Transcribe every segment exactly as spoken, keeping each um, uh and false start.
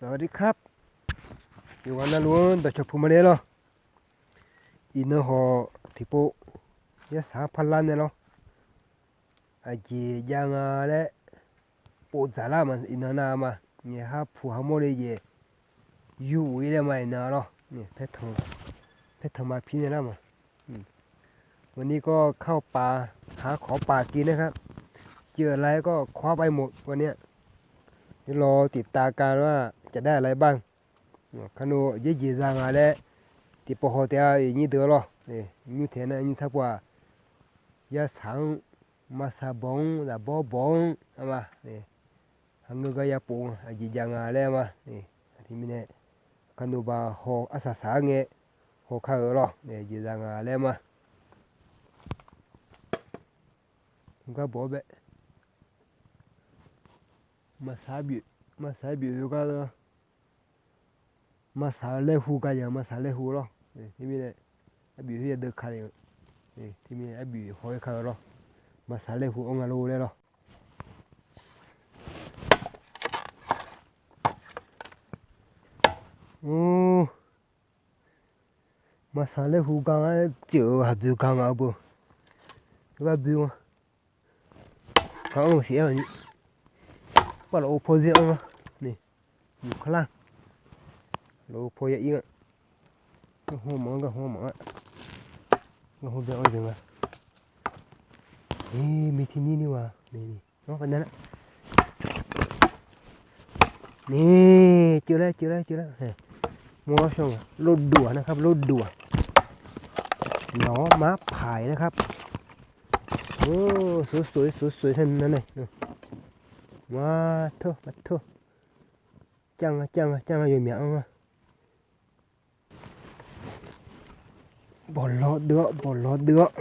สวัสดีครับ Yawqghaq navluf-anr dawqcawq puq ma le lawr. Iqnan hawq tiqpov yarsaq-anr parlar nae lawr. Aqjeq jav nga laer povdzaq lar ma iqnan nar ma. Nyaef har puq har mawrle jeq yur uq-ir laer ma iqnan lawr. Paertanq ma pir nae lar ma. วันนี้ก็เข้าป่า หาของป่ากินนะครับ เจออะไรก็คว้าไปหมดวันเนี้ย เดี๋ยวรอติดตามกันว่าจะได้อะไรบ้าง Kar nov jeq jeq za nga laer tiqpov haw taef-a, aqnyir deuq lawr. Nymr taeq nar nymr sar pov-aq, yarsaq-anr maqsaq bawq-anr zaqbawr bawq-anr ma. Haqngeur gar yapov-a aqjeq jav nga laer ma. Teumirnae kar nov ba haw arsaq saq-aer ngae haw kar-euq lawr. Jeq za nga laer ma. Gar bawq-awr bae. Maqsaq-aer bif-eu gar lawr. Maqsaq-eu laer hu gar ya maqsaq laer hu lawr. Teumirnae arbif khoer yadeuv ka le-eu. Teumirnae arbif haw-aer ka-eu lawr. Maqsaq laer hu-anr nga lor laer lawr. Maqsaq laer hu gar-aer tsuif-eu haqboeq gar nga-eu beu. Gar boe-a. Ka-anr siq-aer ni. Par laf-eu paw zir-anr ni. Yuf kar lar. Laf-eu paw ya ir-a. Garhmr maqanr garhmr maqanr. Garhmr bae-anr jeq nga. Eq, miq tiqnyir ni wa. Ni, ceuvlar ceuvlar ceuvlar. Mawr lawr shawr nga lorduq-aq nar kar lorduq-aq. Nawq-anr maqpaq-iq nar kar. Sofsof-ir sofsof-ir nar nae. Maqtawr maqtawr. Car nga car nga car nga yawmyaq-anr nga. Bawqlawr deuv-awr bawqlawr deuv-awr.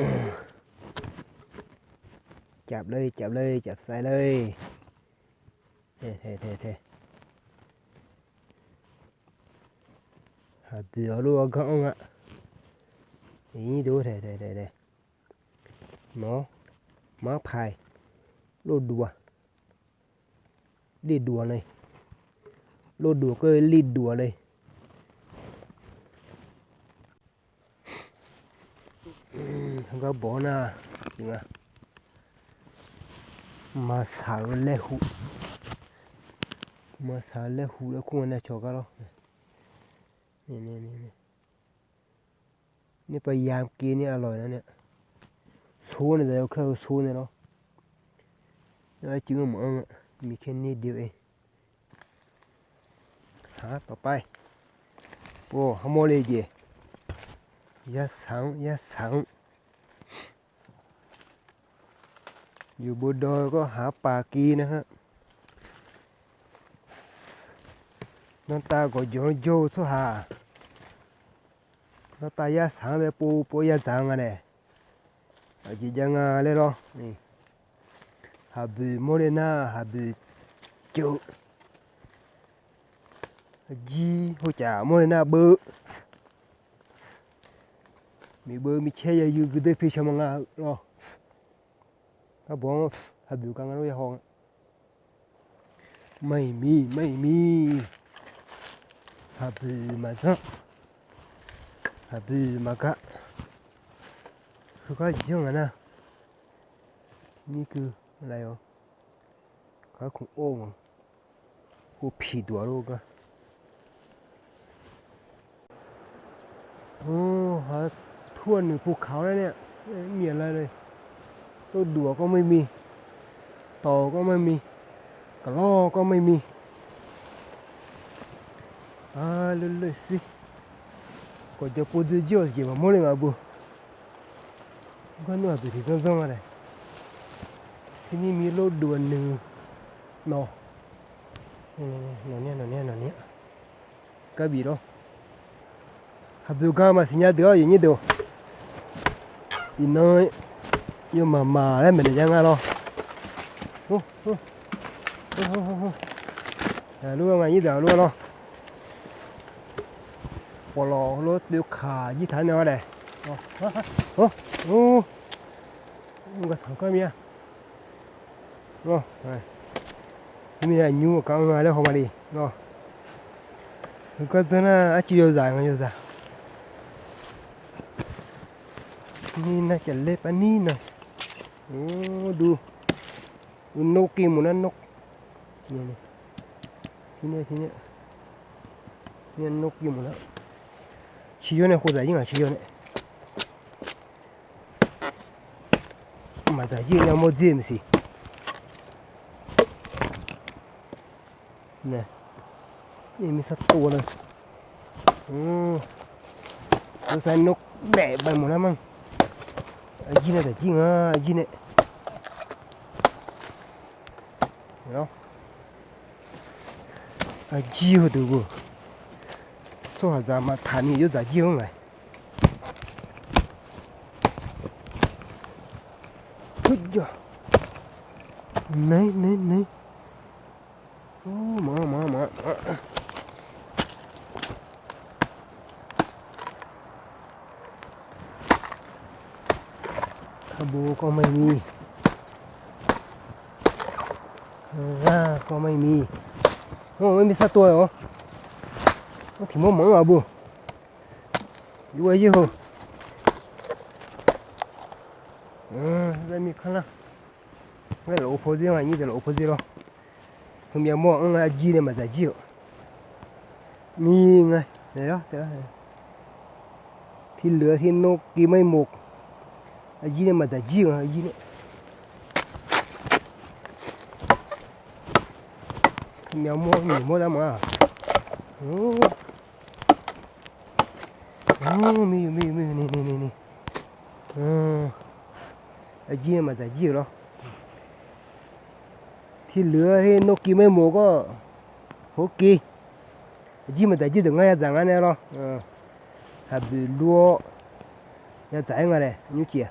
Caf ler caf ler caf sav ler. Haqboeq-awr lof-aer gar-anr nga. Iqnyir deuq-aer taeq taeq taeq taeq. Nawq-anr maqpaq-iq lorduq-aq. Lirduq-aq le. Lorduq-aq kar lirduq-aq le. Gar bawq-awr nar, maqsaq-eu laer hu. Maqsaq-eu laer hu laer kur nga nae cawq gar lawr. นี่พยายามกินนี่อร่อยนะเนี่ย โซนเนี่ย แต่เราแค่โซนเนี่ยเนาะ แล้วจึงเหมือนมีแค่นิดเดียวเอง หาต่อไป โอ้ hawmawr le jeq, yarsaq-anr yarsaq-anr yuf beu dawr-eu gar haq-anr paq ki nar-a. Dantav gawqjawq-anr jawr-eu tsawrhaq, dantav yarsaq-anr bae pov pov yadzaq-eu nga nae, aqjeq jav nga laer lawr. Haqboeq mawrle nar haqboeq ceuv, jir hocaf mawrle nar beu, miqbeu micaer ya yur guirdeuv pi caw ma nga lawr. Garbawq-anr haqboeq gar nga lof ya haw nga. Maiqmiq maiqmiq, haqboeq maqjanr, haqboeq maqgar, heugar janr nga nar, nirkeuv laer-awr, garkmq or-eu nga, hov piqduq-a lof-aer gar. Or, ha, tur-aq nuiq pov kaq-awr laer nae, myaq laer le. Lorduq-aq kawr maqmi, tawq-eu kawr maqmi, kaqlawr kawr maqmi. Aqleu leu sir, gawqjawq pov dzoer jir-awq jeq maqmawr le ngaq beu. Garnmr aqbuiq tiqjanr janr nga nae, teunyir mir lorduq-aq nuiq nawq, nawq nya nawq nya nawq nya, garbif lawr. Haqboeq gar maqsiq nya deuq-awr aqyuif nyir deuq, iqnan yawmaf maq laer maeqnaeq nya nga lawr. Lof-aer nga nyir deuq-aq lof-aer lawr. Pawqlawq heulof-aer toev kaq jir taq-aer nae-awr daef, gar tanq gar mir-a. Teumirnae aqnymr aqkaq-anr nga laer haw ma le lawr. Heugar dzanr nar arcuiv yawzaq nga yawzaq. Ni nar caf ler pav nir na. Ur dur. Ur nawr kiv mq nar nawr. Nawr kiv mq nar. Ciqyaw nae khov zaq jir ngaq ciqyaw nae. Maqdzaq jir-eu nya mawr dzer-eu maqsiq. Nae, mirtsaq tov-a na. Ur, yawsar nawr daef bae mawq nar ma. Aqjir nae dzaq jir nga, aqjir nae. Aqjir heudeuq-eu tsawrhaqzaq maqtaq ni yawdzaq jir-anr ngaq. Nae, nae, nae. Maq-anr, maq-anr, maq-anr, maq-anr. Arbo kawv mar-iq mir. Ghar kawv mar-iq mir. Anr, mirtsaq tov-aer-awr. Anr, tiq mawr maq-anr aqbo. Yur-aer yaer heu. Zaqmiq kanr lar. Ngar lafov paw dzer nga, nyir deuq lafov paw dzer lawr. Heumyav mawr-anr nga, aqjir nae maqdzaq jir-euq. Mir nga, tiq leuq-a ti nawr kiv mar-iq moq. Aqjir nae maqdzaq jir-euq aqjir nae. Heumyav mawr nyiq mawr dar ma-aq. Mir, mir, mir, ni, ni, ni. Aqjir nae maqdzaq jir-euq lawr. Tileuq-a her nawr kiv mar-iq moq gawr. Hawr kiv. Aqjir maqdzaq jir deuq ngar yadzaq ngar nae lawr. Haqboeq lur-awr yadzaq-aer nga laer nymrcif-a.